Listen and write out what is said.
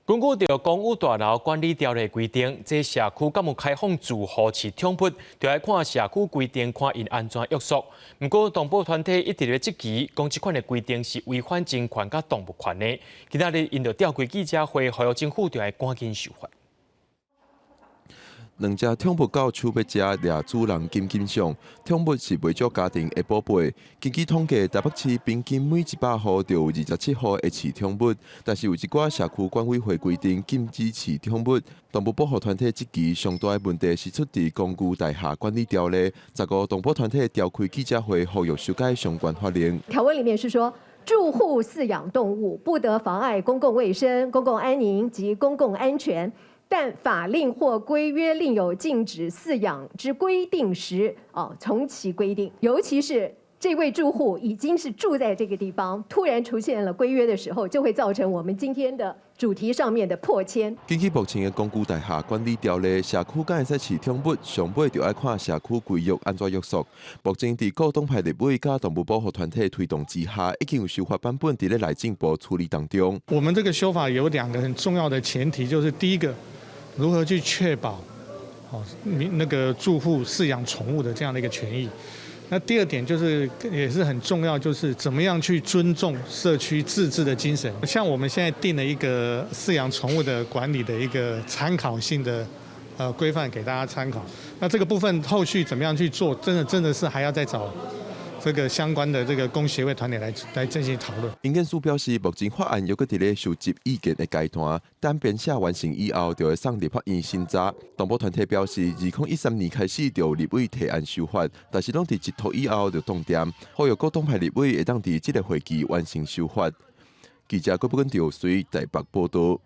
根據著公寓大樓管理條例規定，這社區敢有開放住戶飼寵物，就愛看社區規定，看𪜶按怎約束。毋過動保團體一直咧質疑，講這款的規定是違反人權佮動物權的。今仔日𪜶就召開記者會，呼籲政府著愛趕緊修法。兩隻寵物狗搶欲食，掠主人緊緊上。寵物是袂少家庭的寶貝。根據統計，台北市平均每100戶就有27戶會飼寵物，但是有一寡社區管委會規定禁止飼寵物。動物保護團體質疑上大的問題是出佇公寓大廈管理條例。15動保團體召開記者會，呼籲修改相關法令。條文裡面是說，住戶飼養動物不得妨礙公共衛生、公共安寧及公共安全。但法令或規約另有禁止飼養之規定時，哦，從其規定。尤其是這位住戶已經是住在這個地方，突然出現了規約的時候，就會造成我們今天的主題上面的破遷。根據目前的公寓大廈管理條例，社區敢會使飼寵物，上尾就愛看社區規約按怎約束。目前佇各黨派立委佮動物保護團體推動之下，已經有修法版本佇咧內政部處理當中。我們這個修法有兩個很重要的前提，就是第一個，如何去確保，哦，那個住戶飼養寵物的這樣的一個權益？那第二點就是也是很重要，就是怎麼樣去尊重社區自治的精神。像我們現在定了一個飼養寵物的管理的一個參考性的規範給大家參考。那這個部分後續怎麼樣去做，真的真的是還要再找這個相關的這個工協會團體來進行討論。營建署表示，目前法案猶閣佇咧收集意見的階段，等編寫完成以後，就會送立法院審查。動保團體表示，2013年開始就有立委提案修法，但是攏佇一拖以後就凍定，呼籲各黨派立委會當佇這個會期完成修法。記者郭不根調隨台北報道。